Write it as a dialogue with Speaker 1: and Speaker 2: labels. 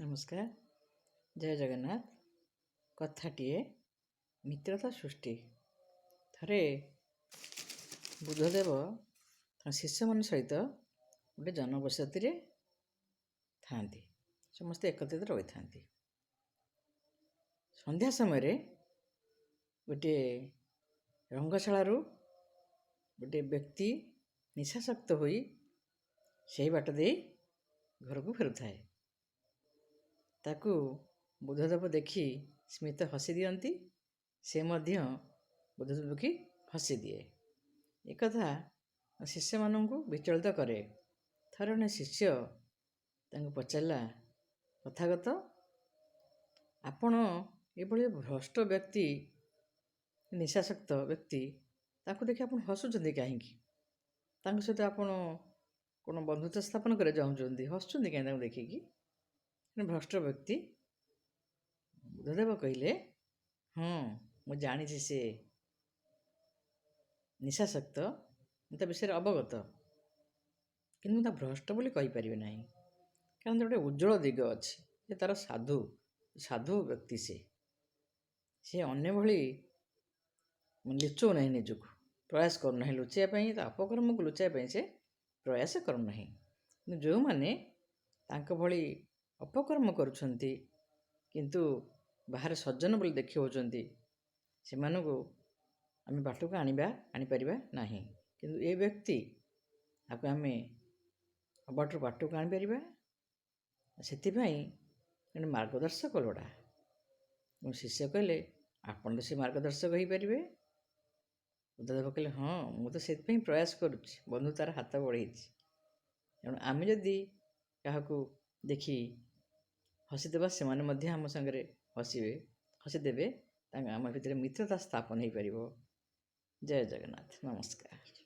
Speaker 1: ନମସ୍କାର, ଜୟ ଜଗନ୍ନାଥ। କଥାଟିଏ, ମିତ୍ରତା ସୃଷ୍ଟି। ଥରେ ବୁଦ୍ଧଦେବ ତାଙ୍କ ଶିଷ୍ୟମାନଙ୍କ ସହିତ ଗୋଟେ ଜନବସତିରେ ଥାଆନ୍ତି। ସମସ୍ତେ ଏକତ୍ରିତ ରହିଥାନ୍ତି। ସନ୍ଧ୍ୟା ସମୟରେ ଗୋଟିଏ ରଙ୍ଗଶାଳାରୁ ଗୋଟିଏ ବ୍ୟକ୍ତି ନିଶାସକ୍ତ ହୋଇ ସେହି ବାଟ ଦେଇ ଘରକୁ ଫେରୁଥାଏ। ତାକୁ ବୁଦ୍ଧଦେବ ଦେଖି ସ୍ମିତ ହସି ଦିଅନ୍ତି। ସେ ମଧ୍ୟ ବୁଦ୍ଧଦେବ ଦେଖି ହସିଦିଏ। ଏକଥା ଶିଷ୍ୟମାନଙ୍କୁ ବିଚଳିତ କରେ। ଥରେ ଜଣେ ଶିଷ୍ୟ ତାଙ୍କୁ ପଚାରିଲା, "ତଥାଗତ, ଆପଣ ଏଭଳି ଭ୍ରଷ୍ଟ ବ୍ୟକ୍ତି, ନିଶାସକ୍ତ ବ୍ୟକ୍ତି, ତାକୁ ଦେଖି ଆପଣ ହସୁଛନ୍ତି କାହିଁକି? ତାଙ୍କ ସହିତ ଆପଣ କ'ଣ ବନ୍ଧୁତ୍ୱ ସ୍ଥାପନ କରିବାକୁ ଚାହୁଁଛନ୍ତି? ହସୁଛନ୍ତି କାହିଁକି ତାଙ୍କୁ ଦେଖିକି, ଭ୍ରଷ୍ଟ ବ୍ୟକ୍ତି?" ବୁଦ୍ଧଦେବ କହିଲେ, "ହଁ, ମୁଁ ଜାଣିଛି ସେ ନିଶାସକ୍ତ। ମୁଁ ତା ବିଷୟରେ ଅବଗତ। କିନ୍ତୁ ମୁଁ ତା ଭ୍ରଷ୍ଟ ବୋଲି କହିପାରିବି ନାହିଁ। କାରଣ ଗୋଟେ ଉଜ୍ଜଳ ଦିଗ ଅଛି ଯେ ତା'ର ସାଧୁ ସାଧୁ ବ୍ୟକ୍ତି ସେ। ସେ ଅନ୍ୟ ଭଳି ଲୁଚଉ ନାହିଁ ନିଜକୁ, ପ୍ରୟାସ କରୁନାହିଁ ଲୁଚାଇବା ପାଇଁ। ତା ଅପକର୍ମକୁ ଲୁଚାଇବା ପାଇଁ ସେ ପ୍ରୟାସ କରୁନାହିଁ। କିନ୍ତୁ ଯେଉଁମାନେ ତାଙ୍କ ଭଳି ଅପକର୍ମ କରୁଛନ୍ତି, କିନ୍ତୁ ବାହାରେ ସଜ୍ଜନ ବୋଲି ଦେଖି ହେଉଛନ୍ତି, ସେମାନଙ୍କୁ ଆମେ ବାଟକୁ ଆଣିପାରିବା ନାହିଁ। କିନ୍ତୁ ଏ ବ୍ୟକ୍ତି, ତାକୁ ଆମେ ଅବାଟରୁ ବାଟକୁ ଆଣିପାରିବା। ସେଥିପାଇଁ ଜଣେ ମାର୍ଗଦର୍ଶକ ଲୋଡ଼ା।" ଏବଂ ଶିଷ୍ୟ କହିଲେ, "ଆପଣ ତ ସେ ମାର୍ଗଦର୍ଶକ ହେଇପାରିବେ।" ବୁଦ୍ଧଦେବ କହିଲେ, "ହଁ, ମୁଁ ତ ସେଥିପାଇଁ ପ୍ରୟାସ କରୁଛି, ବନ୍ଧୁତାର ହାତ ବଢ଼େଇଛି।" ତେଣୁ ଆମେ ଯଦି କାହାକୁ ଦେଖି ହସିଦେବା, ସେମାନେ ମଧ୍ୟ ଆମ ସାଙ୍ଗରେ ହସିବେ, ହସିଦେବେ। ତାଙ୍କ ଆମ ଭିତରେ ମିତ୍ରତା ସ୍ଥାପନ ହେଇପାରିବ। ଜୟ ଜଗନ୍ନାଥ, ନମସ୍କାର।